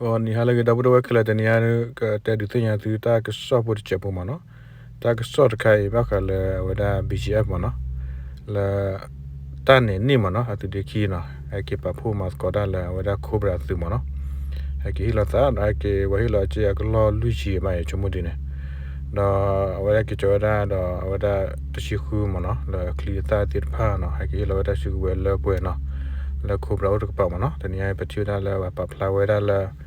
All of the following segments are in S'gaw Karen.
ဂီၤနံၤဟါလၢအဂ့ၤ ဒီပုၢ်ဝဲၢ်ခဲလၢာ်, တနံၤအံၤ ကတဲဒုးသ့ၣ်ညါသုတၢ်ကစီၣ်ဖိတစဲးဖိမ့ၢ်နီၤ. တၢ်ကစီၣ်တခါအံၤ ဘၣ်ဃးလၢအဝဲဒၣ် ဘံၣ်ကၠံၣ်အဲၣ်ဖ် မ့ၢ်နီၤ, လၢ တၢ်န့ၣ်န့ၣ်မ့ၢ်နီၤ အသုးဒ့ခံနီၤ ဟဲက့ၤပာ်ဖှိၣ်မၤသကိးတၢ်လၢအဝဲဒၣ် Cobra အသုးမ့ၢ်နီၤ, ဟဲက့ၤဟ့ၣ်လီၤသးဒီး ဟဲက့ၤဝဲဟ့ၣ်လီၤစ့အကလီၢ်လွံၢ်ဆံဘၣ် ယဆိကမိၣ်ဒ်န့ၣ်, ဒီးအဝဲဒၣ်က့ၤကၠီၤဝဲဒၣ်ဒီးအဝဲဒၣ်တဆံဃုမ့ၢ်နီၤ လၢအချံအသၣ်သ့ၣ်တဖၣ်နီၤ ဟဲက့ၤဟ့ၣ်လီၤဝဲဒၣ်စုကဝဲၤလၢပှဲၤနီၤ, လၢ Cobra အိၣ်တကပၤမ့ၢ်နီၤ. တနံၤအံၤ ပထံၣ်ဝဲဒၣ်လၢပာ်ဖျါဝဲဒၣ်လၢ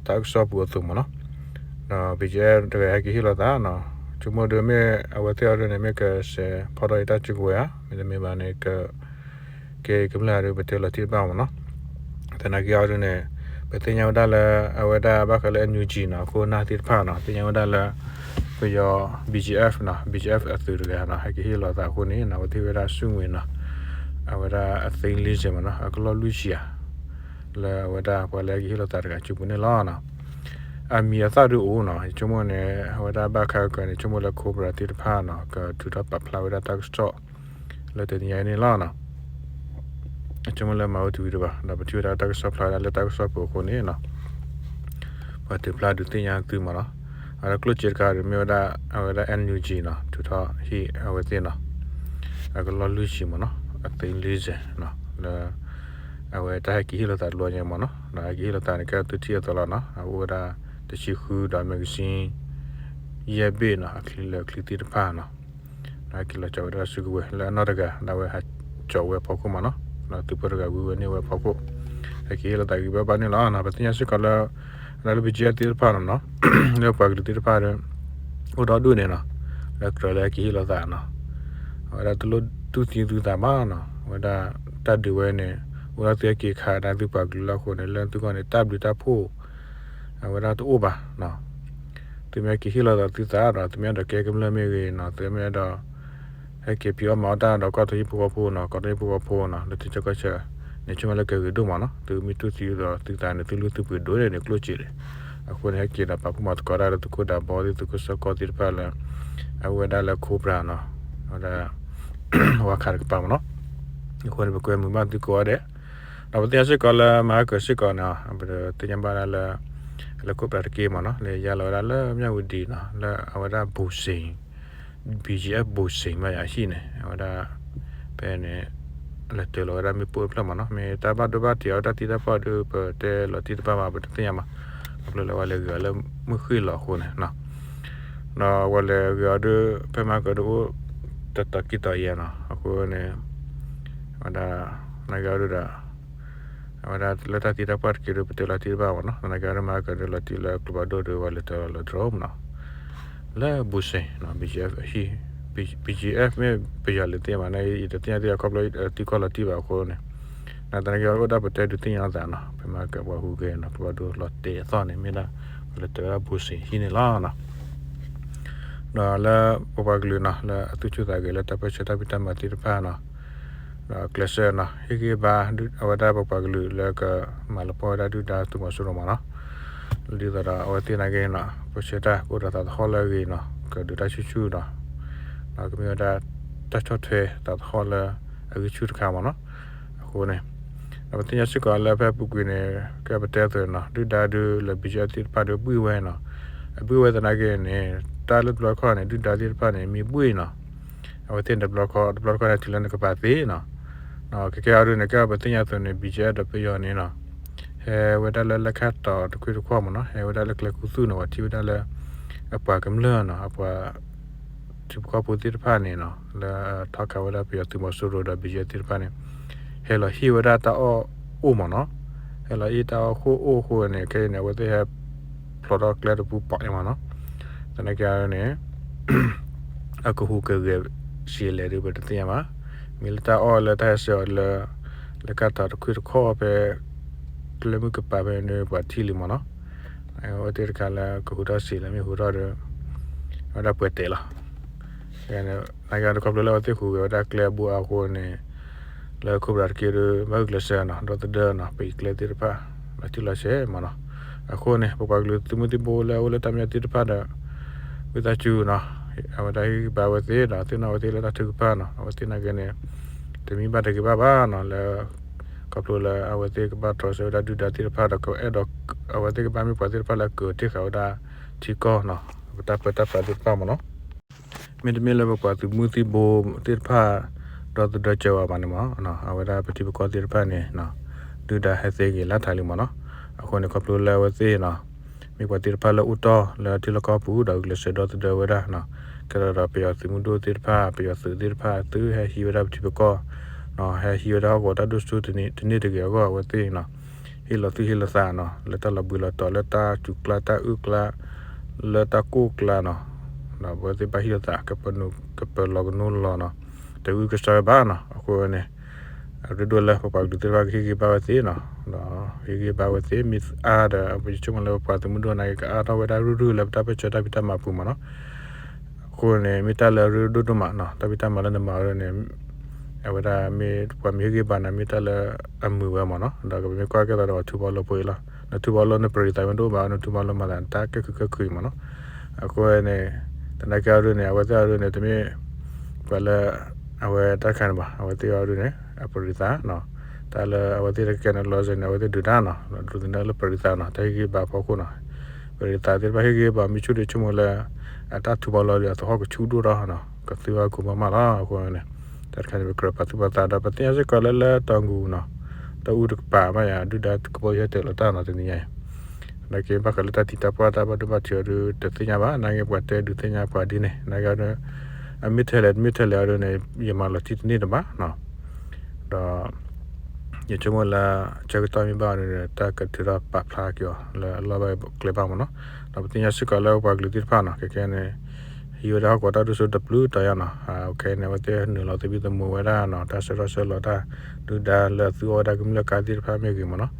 တၢ်ကစီၣ်ပူၤအသိးမ့ၢ်နီၤ, ဒီး ဘံၣ်ကၠံၣ်အဲၣ်ဖ် တဂၤဟဲက့ၤဟ့ၣ်လီၤသးနီၤ, ဆိကမိၣ်ဒီးမ့ၢ်အဝဲသ့ၣ်အီၤဒ်န့ၣ် မ့ၢ်ကစဲးဖီၣ်ထီၣ်အံၤတၢ်စုကဝဲၤဧါ, မ့တမ့ၢ်ဘၣ်န့ၣ် က ကဲကမျၢၢ်ဒီး ပတဲလီၤတံၢ်တဘၣ်မ့ၢ်နီၤ. သနာ်က့အီၤဒ်န့ၣ် ပသ့ၣ်ညါဝဲဒၣ်လၢ အဝဲဒၣ်ဘၣ်ဃးလၢ NUG နီၤ အခိၣ်အနၢ်သ့ၣ်တဖၣ်နီၤ သ့ၣ်ညါဝဲဒၣ်လၢ ပယီၤ ဘံၣ်ကၠံၣ်အဲၣ်ဖ် နီၤ ဘံၣ်ကၠံၣ်အဲၣ်ဖ် အသုးတဂၤနီၤ ဟဲက့ၤဟ့ၣ်လီၤသးအဃိန့ၣ်နီၤ အဝဲသ့ၣ်ဝဲဒၣ် စုငွေ နီၤ အဝဲဒၣ်အသိန်းလေးဆယ်မ့ၢ်နီၤ အကလီၢ်လွံၢ်ဆံဧါ လၢအဝဲဒၣ်ပှၤလၢဟဲက့ၤဟ့ၣ်လီၤသးတဂၤစုပူၤန့ၣ်လီၤ. အမံၤအသၣ်ဒုးအိၣ်နီၤ ယဆိကမိၣ်န့ၣ် အဝဲဒၣ်ဘၣ်ခဲကၢန့ၣ် ဆိကမိၣ်လၢ Cobra သ့ၣ်တဖၣ်နီၤ ကထုးထီၣ်ပာ်ဖျါဝဲဒၣ်တၢ်ကစီၣ် လၢတနံၤအံၤန့ၣ်လီၤနီၤ. ယဆိကမိၣ်လၢမၤဝဲတဝံၤတဘၣ် ဒီးပထံၣ်ဝဲဒၣ်တၢ်ကစီၣ်ဖျါဝဲဒၣ်လၢတၢ်ကစီၣ်ပူၤအဃိန့ၣ်နီၤ ပှၤထုးဖျါဒုးသ့ၣ်ညါသုမ့ၢ်နီၤ. အဝဲဒၣ်ကျိၣ်စ့တခါဒီးမ့ၢ်ဝဲဒၣ် အဝဲဒၣ် NUG နီၤ ထုးထီၣ်ဟ့ၣ်အဝဲသ့ၣ်နီၤ အကလီၢ်လွံၢ်ဆံမ့ၢ်နီၤ အသိန်းလေးဆယ်နီၤ လၢ အဝဲတၢ်ဟဲက့ၤဟ့ၣ်လီၤသးတဘျီညါမ့ၢ်နီၤ ဒီးဟဲက့ၤဟ့ၣ်လီၤသးန့ၣ် ကဲသုထံၣ်အသိးလီၤနီၤ အအိၣ်ဝဲဒၣ်တဆံဃုဒီး magazine ယဲၢ်ဘ့ၣ်နီၤ အချံလၢအချံသ့ၣ်တဖၣ်နီၤ ဒီးဟဲက့ၤလီၤကၠီၤဝဲဒၣ်စုကဝဲၤလၢအနီၢ်တဂၤ ဒီးအဝဲဟးကၠီၤဝဲအဖီခိၣ်မ့ၢ်နီၤ ဒီးသုးဖိတဂၤဝံၤဝဲန့ၢ်ဝဲအဖီခိၣ် ဟဲက့ၤဟ့ၣ်လီၤသးဂ့ၤဘၣ်ဘၣ်န့ၣ်လီၤ. ပသ့ၣ်ညါစ့ၢ်ကီးလၢ လၢ ဘံၣ်ကၠံၣ်အဲၣ်ဖ် သ့ၣ်တဖၣ်နီၤ လၢပှၤကလုာ်သ့ၣ်တဖၣ်ဒီး အိၣ်ဒီဒူၣ်န့ၣ်နီၤ လၢကြၢးလၢဟဲက့ၤဟ့ၣ်လီၤသးနီၤ အဝဲဒၣ်တလိၣ်တူၢ်သံသုသးဘၣ်နီၤ အဝဲဒၣ်တၢ်ဒုးဝဲန့ၣ် အိၣ်ဒၣ်သုဟဲက့ၤခးဒၣ်သုပှၤကလုာ်လီၤအဃိန့ၣ် လၢသုဂီၢ်န့ၣ် တၢ်ဘျုးတၢ်ဖှိၣ် အဝဲဒၣ်တအိၣ်ဘၣ်နီၤ. သုမ့ၢ်ဟဲက့ၤဟ့ၣ်လီၤသးသုသးဒီး သုမ့ၢ်အဲၣ်ဒိးကဲကမျၢၢ်မ့ၢ်ဂ့ၤနီၤ သုမ့ၢ်အဲၣ်ဒိး ဟဲက့ၤဖံးအီၣ်မၤအီၣ်တၢ်ဒီးကီၢ်သူလ့ၤဟံၣ်ဖိဃီဖိနီၤ ကီၢ်သူလ့ၤဟံၣ်ဖိဃီဖိနီၤ လၢထံဆၢကီၢ်ဆၢန့ၣ် ဆိကမိၣ်လၢကဂ့ၤဒိၣ်မးနီၤ သုမ့ၢ်တူၢ်သံဒီးသုသးန့ၣ် သုလုၢ်သုပှ့ၤဒိၣ်န့ၣ်န့ၣ် ကျိၣ်စ့န့ၣ် အဃိန့ၣ် ဟဲက့ၤဒီးပာ်ဖှိၣ်မၤသကိးတၢ်လၢသုးခိၣ်ဒးဘီသ့ၣ် သုးခိၣ်စီကီသ့ၣ်တဖၣ်လၢ အဝဲဒၣ်လၢ Cobra နီၤ အဝဲဒၣ် ဝါခးတကပၤမ့ၢ်နီၤ အဃိန့ၣ် ပကွဲမုာ်ဘၣ်သုကိးဂၤဒဲး ဒီးပသ့ၣ်ညါစ့ၢ်ကီးလၢမဟါကၢၤစ့ၢ်ကီးန့ၣ် ပသ့ၣ်ညါဘၣ်ဒၣ်လၢ လၢ Cobra တက့ၢ်မ့ၢ်နီၤ လၢယါလီၤဝဲဒၣ်လၢမၠၣ်ဝတံၤနီၤ လၢအဝဲဒၣ် ဘူစ့ၣ် ဘံၣ်ကၠံၣ်အဲၣ် ဘူစ့ၣ် မ့ၢ်ယၤဟံၣ်န့ၣ် အဝဲဒၣ် ဖဲန့ၣ် လဲၤတၢၤလီၤဝဲဒၣ်မ့ၣ်ပိၢ်တဖျၢၣ်မ့ၢ်နီၤ မ့ၢ်တၢ်ဘၣ်ဒိဘၣ်ထံးအီၤတၢ်သံတၢ်ပှၢ်ဒီး ပတဲလီၤတံၢ်တဘၣ်ဘၣ် ပတသ့ၣ်ညါဘၣ် ခီဖျိလၢဝဲလဲၤဂ့ၤအီၤလၢမုၢ်ဃ့ၢ်လီၤအဃိန့ၣ် ဒီးဝဲလဲၤဂ့ၤအီၤဒီး ဖဲမဟါကၢၤဒီးအိၣ် တတီၤခံတီၤယဲၢ်နီၤ အဃိန့ၣ် ဝဲဒၣ် နာ်က့အီၤဒီး အဝဲဒၣ်လၢတၢ်သံတၢ်ပှၢ်တက့ၢ်ဒီး ပတဲလီၤတံၢ်တဘၣ်မ့ၢ်နီၤ နာ်က့အီၤဒီးမဟါကၢၤဒီးလီၤတံၢ်လၢကျိဖးဒိၣ်ဒီး ဝဲလဲၤတၢၤလီၤလၢ drone မ့ၢ်နီၤ လၢ ဘူစ့ၣ် နီၤ ဘံၣ်ကၠံၣ်အဲၣ် ဟံၣ် ဘံၣ်ကၠံၣ်အဲၣ် မ့ၢ်ပယီၤလဲၤသ့မးန့ၣ် ယတသ့ၣ်ညါသ့ၣ်ခီဖျိ တံၢ်ကီၢ်လီၤတံၢ်ဘၣ်အဃိန့ၣ် နာ်သနာ်က့အီၤအိၣ်ဒၣ်ပတဲဒုးသ့ၣ်ညါအသးနီၤ ဖဲမဟါကၢၤပှၤဟူးဂဲၤနီၤ ကျိဖးဒိၣ်လီၤတဲာ်အသီၣ်န့ၣ် မ့ၢ်ဒၣ် ဝဲလဲၤတၢၤဝဲဒၣ်ဘူစ့ၣ်ဟံၣ်န့ၣ်လီၤနီၤ ဒီးလၢပပှၤကလုာ်နီၤ လၢအသူၣ်ဆူၣ်သးဂဲၤလၢတၢ်ပၢၢ်ဆၢတၢ်ဖံးတၢ်မၤသ့ၣ်တဖၣ်နီၤ ဒီးကျဲးစၢးနီၤ ဟ့ၣ်ဂံၢ်ဘါ အဝဲဒၣ်ပပှၤကလုာ်လၢကမၤလီၤပှီၢ်ဝဲဒၣ်ဒုၣ်ဒါသုးမီၤစိရိၤမ့ၢ်နီၤ ဒ်သိးဒီးအဝဲသ့ၣ်နာ်က့နီၤ ပၢၢ်ဆၢတၢ်ကအိၣ်ဒီးသးသဟီၣ်လၢအဂ့ၤနီၤ ကဒုးတၢ်ဆူၣ်ဆူၣ်နီၤ ဒီးကမ့ၢ်ဝဲဒၣ် တၢ်ဆီၣ်ထွဲသးသဟီၣ်လၢအဂံၢ်ဆူၣ်တခါမ့ၢ်နီၤ အဃိန့ၣ် ဒီးပသ့ၣ်ညါစ့ၢ်ကီးလၢဖဲအပူၤကွံာ်န့ၣ် ကဲပတဲအသိးနီၤ ဒုၣ်ဒါဒုးလၢ ဘံၣ်ကၠံၣ်အဲၣ် သ့ၣ်တဖၣ်ဒီးဘှံၣ်ဝဲနီၤ အဘှံၣ်ဝဲသနာ်က့န့ၣ် တၢ်လၢတဘျီတခီၣ်န့ၣ် ဒုၣ်ဒါသ့ၣ်တဖၣ်န့ၣ် မ့ၢ်ဘှံၣ်နီၤ အဝဲသ့ၣ်န့ၣ်တဘျီတခီၣ် တဘျီတခီၣ်န့ၣ် ထံၣ်လၢနကပၤသ့နီၤ ကဲကဲအီၤဒုးန့ၣ် ကဲပသ့ၣ်ညါအသိးန့ၣ် ဘံၣ်ကၠံၣ်အဲၣ် ဒီးပယီၤန့ၣ်နီၤ ဟဲဝဲဒၣ်လၢလဲၤခါတီၤတခွ့တခီၣ်မ့ၢ်နီၤ ဟဲဝဲဒၣ်လၢကျဲခူသူၣ်န့ၣ် ပှၤထံၣ်ဝဲဒၣ်လၢ အပှၤကမျၢၢ်နီၤ အပှၤ ထံဖိကီၢ်ဖိသ့ၣ်တဖၣ်န့ၣ်နီၤ လၢထီၣ်ခးဝဲဒၣ်ပယီၤသုးမီၤစိရိၤဒီး ဘံၣ်ကၠံၣ်အဲၣ် သ့ၣ်တဖၣ်န့ၣ် ဟဲလီၤဟ့ၣ်ဝဲဒၣ်တၢ်အီၣ်အိၣ်မ့ၢ်နီၤ, ဟဲလီၤဟ့ၣ်တၢ်အီၣ်ခိၣ်အိၣ်အဃိန့ၣ် ခဲအံၤန့ၣ် အဝဲသ့ၣ်ဟဲဖျိးထီၣ်ကျဲတပူၤပီးအံၤမ့ၢ်နီၤ, သနာ်က့န့ၣ် အကဟူးကဂဲၤဆံးလဲၣ်ဒုး ပတသ့ၣ်ညါဘၣ်, မ့ၢ်လၢတၢ်အီၣ်လၢတၢ်ဟဲစဲးအီၤလၢ လၢကၢ်တီၤတခွ့တခီၣ်ဖဲ ကျဲမုၢ်ကပၤဖဲန့ၣ် ပှၤထံၣ်လံမ့ၢ်နီၤ, အဝဲသ့ၣ်တခါလၢကဟူးထီၣ်ဆံးလၢမ့ၢ်ဟူးထီၣ်ဒီး အဝဲဒၣ်ပှဲၤတဲာ်လီၤ. သနာ်က့ဒီးခီဖျိလၢအဝဲသ့ၣ်ဟူးဂဲၤဝဲဒၣ်ကျဲအဘိအဃိန့ၣ် လၢခိၣ်ဘြၣ်တက့ၢ်ဒီး ဘၣ်ဂုာ်ကျဲးစၢးနီၤ ဒီသဒၢနီၤ ပှၤကျဲသ့ၣ်တဖၣ် လီၤတံၢ်လီၤဆဲးမ့ၢ်နီၤ, အဃိန့ၣ် ပပှၤကလုာ်သုးမုၢ်သံၣ်ဘိလၢအအိၣ်လၢတၢ်မၠၣ်သ့ၣ်တဖၣ်ဒီး ဝံသးစူၤနီၤ အဝဲဒၣ်ဟ့ၣ်ဂံၢ်ဘါအဝဲသ့ၣ်ဒီး သ့ၣ်နီၣ်အဝဲသ့ၣ်လၢတၢ်ထုကဖၣ်နီၤ, အဝဲသ့ၣ်နာ်က့န့ၣ် တမံဘၣ်တဂ့ၤဘၣ်ဘၣ်နီၤ လၢ က ခီဖျိလၢအဝဲသ့ၣ်ကဘၣ်တြီဆၢဝဲဒၣ်ဒုၣ်ဒါသ့ၣ်တဖၣ်ဒီး ကအဲၣ်ဒိး အဝဲသ့ၣ်ကဘၣ်မ့ၢ်ပှၤသ့ၣ်တဖၣ်လၢအကတ့ၢ်ဃာ်ဝဲဒၣ်ထံကီၢ်နီၤ ပတၢ်ပၢတၢ်ပြးသ့ၣ်တဖၣ်မ့ၢ်နီၤ. မ့တမ့ၢ်လၢပပှၤသုးမုၢ်သံၣ်ဘိသ့ၣ်တဖၣ် ဒီသဒၢစၢၤဝဲဘၣ်န့ၣ်မ့ၢ် အဝဲဒၣ်ပထံပကီၢ်သ့ၣ်တဖၣ်န့ၣ် ဒုၣ်ဒါဟဲသ့ဂ့ၤလၢထးလံမ့ၢ်နီၤ. အဃိန့ၣ် ခီဖျိလၢအဝဲသ့ၣ်နီၤ မ့ၢ်ပှၤသ့ၣ်တဖၣ်လၢအိၣ်တီၢ်လၢထံလီၢ်ကီၢ်ပူၤ ဒီးဂုာ်ကျဲးစၢးဒီသဒၢဝဲဒၣ်နီၤ ကဲဒီးပယီၤသုးမုၢ်ဒိၣ်သ့ၣ်တဖၣ် ပယီၤသုးသ့ၣ်တဖၣ် သုဟဲဟံးဝဲဒၣ်ပထံပကီၢ်နီၤ ဟဲဟံးဝဲဒၣ်ဟီၣ်ကဝီၤတၢ်ဒိၣ်စိတန့ၢ်တဂ့ၤအဂီၢ် အဝဲသ့ၣ်နီၤ ဟ့ၣ်လီၤသူၣ်ဟ့ၣ်လီၤသးနီၤ လၢတၢ်လီၤဘှံးလီၤတီၤ လၢတၢ်စူၤကျါ တၢ်အုၣ်ကျါ လၢတၢ်ကိၢ်ကျါနီၤ ဒီးအဝဲသ့ၣ်ဘၣ်ဟ့ၣ်လီၤသး ကပၢၤလီၤကနိလီၤနီၤ တအုၣ်ကဆၢဝဲဘၣ်နီၤ. အဃိန့ၣ် အရ့ဒိၣ်လၢပပှၤကလုာ်သ့ၣ်တဖၣ်ကဟ့ၣ်ဂံၢ်ဘါဝဲသ့ၣ်နီၤ ဒီးဟ့ၣ်ဂံၢ်ဘါဝဲသ့ၣ် မ့ၢ်အါဒီး ပဆိကမိၣ်လၢပပှၤသုးမုၢ်ဒိၣ်နာ်က့ ကအါထီၣ်ဝဲဒၣ်ရုၢ်ရုၢ်လၢပတၢ်ပၢဆှၢတၢ်ဖံးတၢ်မၤပူၤမ့ၢ်နီၤ. အဃိန့ၣ် မ့ၢ်တၢ်လၢအရ့ဒိၣ်ဒိၣ်မးနီၤ တၢ်ဖံးတၢ်မၤလၢနမၤအီၤဒ်န့ၣ် အဝဲဒၣ်မ့ၢ်ပှၤမ့ၢ်ဟ့ၣ်ဂံၢ်ဘါနၤ မ့ၢ်တၢ်လၢအမုာ်ဝဲမ့ၢ်နီၤ. ဒီးပမ့ၢ်ကွၢ်ကဲသိးဒီးပှၤထူဘီလိဖိအံၤလီၤ နထူဘီလိနပရံးသးမ့ၢ်တအိၣ်ဘၣ် နထူဘီလိမၤသးနတၢ်ကဲကုာ်ကဲကုာ်အံၤမ့ၢ်နီၤ. အဃိန့ၣ် သနာ်က့အီၤဒ်န့ၣ် အဝဲသ့ၣ်အီၤဒ်န့ၣ် တမ့ၢ်ပှၤလၢ အဝဲတၢ်တခါန့ၣ်ဘၣ် အဝဲသ့ၣ်အီၤဒ်န့ၣ် အပရံးသးနီၤ တၢ်လၢအဝဲသ့ၣ်တကဲန့ၣ် လီၤစ့ၢ်န့ၣ် အဝဲသ့ၣ်ဒုးတၢ်နီၤ ဒုးသန့ၢ်လၢပရံးသးနီၤ တၢ်ဟ့ၣ်ဂံၢ်ဘါဖီခိၣ်နီၤ ပရံးသးသ့ၣ်တဖၣ်ဟ့ၣ်ဂံၢ်ဘါမ့ၢ်ဆူၣ်ဒ်ဆိကမိၣ်လၢ အတၢ်ထူဘီလိဒီးအသဟီၣ်ကဆူၣ်ဒိၣ်ထီၣ်နီၤ ကသ့ဝဲကိးမးမးလီၤ. အဃိန့ၣ် တၢ်တခါန့ၣ် ပကြၢးပာ်သူၣ်ပာ်သးဒီး ပသ့ၣ်ညါစ့ၢ်ကီးလၢလၢတီၤဂူၤနီၤ တၢ်အူတကပၤမးယၤ ဒုၣ်ဒါကဘီယူၤဟဲတၢၤလီၤတၢ်နီၤ တနံၤညါအံၤ သနာ်က့ဘၣ်ဃးလၢတၢ်သံတၢ်ပှၢ်တၢ်ဘၣ်ဒိဘၣ်ထံးအီၤဒ် တသ့ၣ်ညါဘၣ် နာ်က့ပှၤတဲဒုးသ့ၣ်ညါပှၤဒ်န့ၣ် နာ်က့အီၤဒ် အမ့ၢ်ထဲလဲၣ်တမ့ၢ်ထဲလဲၣ်အီၤဒ်န့ၣ် ယမၤလီၤတံၢ်တန့ၢ်တဘၣ်နီၤ ဒီး ယဆိကမိၣ်လၢ ဆၢကတီၢ်မ့ၢ်ဘၣ်အီၤဒ်န့ၣ် တၢ်ကထုးထီၣ်ပာ်ဖျါက့ၤအီၤလၢအလီၢ်ဘၣ်ကျဲဘၣ်မ့ၢ်နီၤ ဒီးပသ့ၣ်ညါစ့ၢ်ကီးလၢပှၤကလုာ်သ့ၣ်တဖၣ်နီၤ ခဲခဲန့ၣ် ဟံးဝဲဒၣ်ဟီၣ်ကဝီၤတၢ်ဒိၣ်စိတပျုၢ်တီၤယါနီၤ ခဲခဲန့ၣ် အဝဲသ့ၣ်နုာ်လီၤသဘံၣ်သဘုၣ်ဝဲဒၣ်နီၤ တၢ်ဆှၢထီၣ်ဆှၢလီၤတၢ် ဒုၣ်ဒါလၢအသုးအီၣ်ဝဲဒၣ်ကမျၢၢ်ကါသ့ၣ်တဖၣ်မ့ၢ်ဂ့ၤမ့ၢ်နီၤ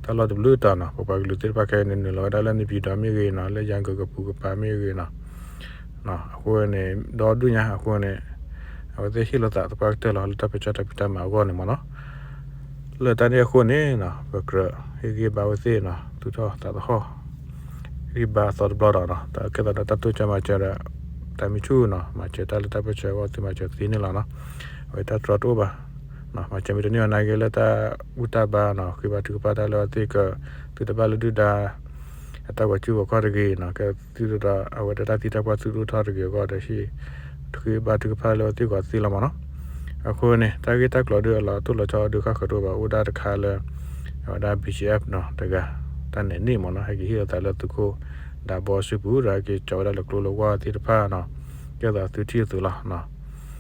တၢ်လီၢ်တပျုၢ်တီၤနီၤ ပပှၤကလုာ်သ့ၣ်တဖၣ်ခဲခဲန့ၣ် နုာ်လီၤဝဲဒၣ်လၢနပံၤဒီမ့ၢ်ဂ့ၤနီၤ လၢယၤကၢၤကပူၤကပၤမ့ၢ်ဂ့ၤနီၤ အဃိန့ၣ် ဒီဒူၣ်ညါအဃိန့ၣ် အဝဲသ့ၣ်ဟ့ၣ်လီၤသးသပှၢ်ကတၢၢ်လီၤ လၢတၢ်ပၢဆှၢတၢ်ဖံးတၢ်မၤအဂီၢ်န့ၣ်မ့ၢ်နီၤ လၢတၢ်န့ၣ်အဃိန့ၣ်နီၤ ပကြၢးဟ့ၣ်ဂံၢ်ဘါဝဲသ့ၣ်နီၤ သူၣ်ထီၣ်သးသဟီၣ် ဂံၢ်ဘါအသီတဘျီဒီးနီၤ တၢ်ကဲသိးဒီးတၢ်တိစၢၤမၤစၢၤဒီး တၢ်မ့ၢ်ဆူၣ်နီၤ မၤစၢၤတၢ်လၢတၢ်ပၢဆှၢအဂီၢ် သုမၤစၢၤသ့န့ၣ်လီၤနီၤ အဝဲတၢ်တြီတအိၣ်ဘၣ် မၤစၢၤမ့ၢ်တန့ၢ်အီၤနာ်က့လၢတၢ်ဘူၣ်တၢ်ဘါနီၤ ဃ့ဘါထုကဖၣ်တၢ်လၢအဝဲသ့ၣ်က သုတဘၣ်လၢဒုၣ်ဒါ အတၢ်ဂီၤစုဂီၤခီၣ်တဂ့ၤနီၤ ကဲသုတဒီး အဝဲဒၣ်တၢ်သံတၢ်ပှၢ်သုတအိၣ်ထီၣ်တဂ့ၤအဂီၢ်ဒီး ဟ့ၣ်ဃ့ဘါထုကဖၣ်လၢအဝဲသ့ၣ်ဂီၤသ့လီၤမ့ၢ်နီၤ အဃိန့ၣ် တၢ်ဂ့ၢ်တၢ်ကျိၤဒ်အလီၤတိၢ်လီၤဆီဒုးဃၣ်ဃၢၤတအိၣ်ဘၣ် အိၣ်ဒၣ်တခါလၢ အဝဲဒၣ် ဘီၣ်ကၠံအၣ်ဖ် နီၤ တဂၤ တၢ်နဲၣ်န့ၣ်မ့ၢ်နီၤ ဟဲက့ၤဟ့ၣ်လီၤသးလၢသုးခိၣ် ဒးဘီစုပူၤ ဒီးဟဲက့ၤကၠီၤဝဲဒၣ်လၢကျိလၢဝါသ့ၣ်တဖၣ်နီၤ ကဲသိးသုထံၣ်အသိးလီၤ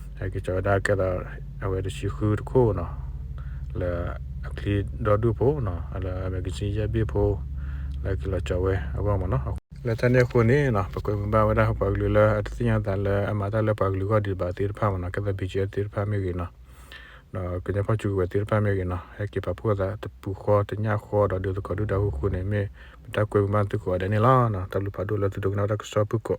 ဟဲက့ၤကၠီၤဝဲဒၣ်ကဲသိး အဝဲတဆံဃုတခိၣ်နီၤ လၢအချံဒီဒူၣ်ဖိနီၤ လၢအမဲာ်ကစံယဲၢ်ဘ့ၣ်ဖိ လၢက့ၤလီၤကၠီၤဝဲအဂီၢ်မ့ၢ်နီၤ လၢတၢ်န့ၣ်အဃိန့ၣ်နီၤ ပကွဲမုာ်ဘၣ်ဝဲဒၣ်ပပှၤကလုာ်လၢအတသ့ၣ်ညါသးလၢအမၤတၢ်လၢပှၤကလုာ်အဂီၢ်ဒံးဘၣ်သ့ၣ်တဖၣ်မ့ၢ်နီၤ ကဲသိး ဘီၣ်ကၠံအၣ်ဖ် သ့ၣ်တဖၣ်မ့ၢ်ဂ့ၤနီၤ ကဲသိးဖီၣ်စုကဝဲၤသ့ၣ်တဖၣ်မ့ၢ်ဂ့ၤနီၤ ဟဲက့ၤပာ်ဖှိၣ်သးတပူၤဃီတညၣ်ဃီဒီးဒုးသကိးဒုၣ်ဒါဃုာ်ဃုာ်န့ၣ် မ့ၢ်ပတၢ်ကွဲမုာ်ဘၣ်သုကိးဂၤဒဲးန့ၣ်လီၤ. တၢ်ဘျုးဖးဒိၣ်လၢသုဒိကနၣ်တၢ်ကစီၣ်ဖုၣ်ကိာ်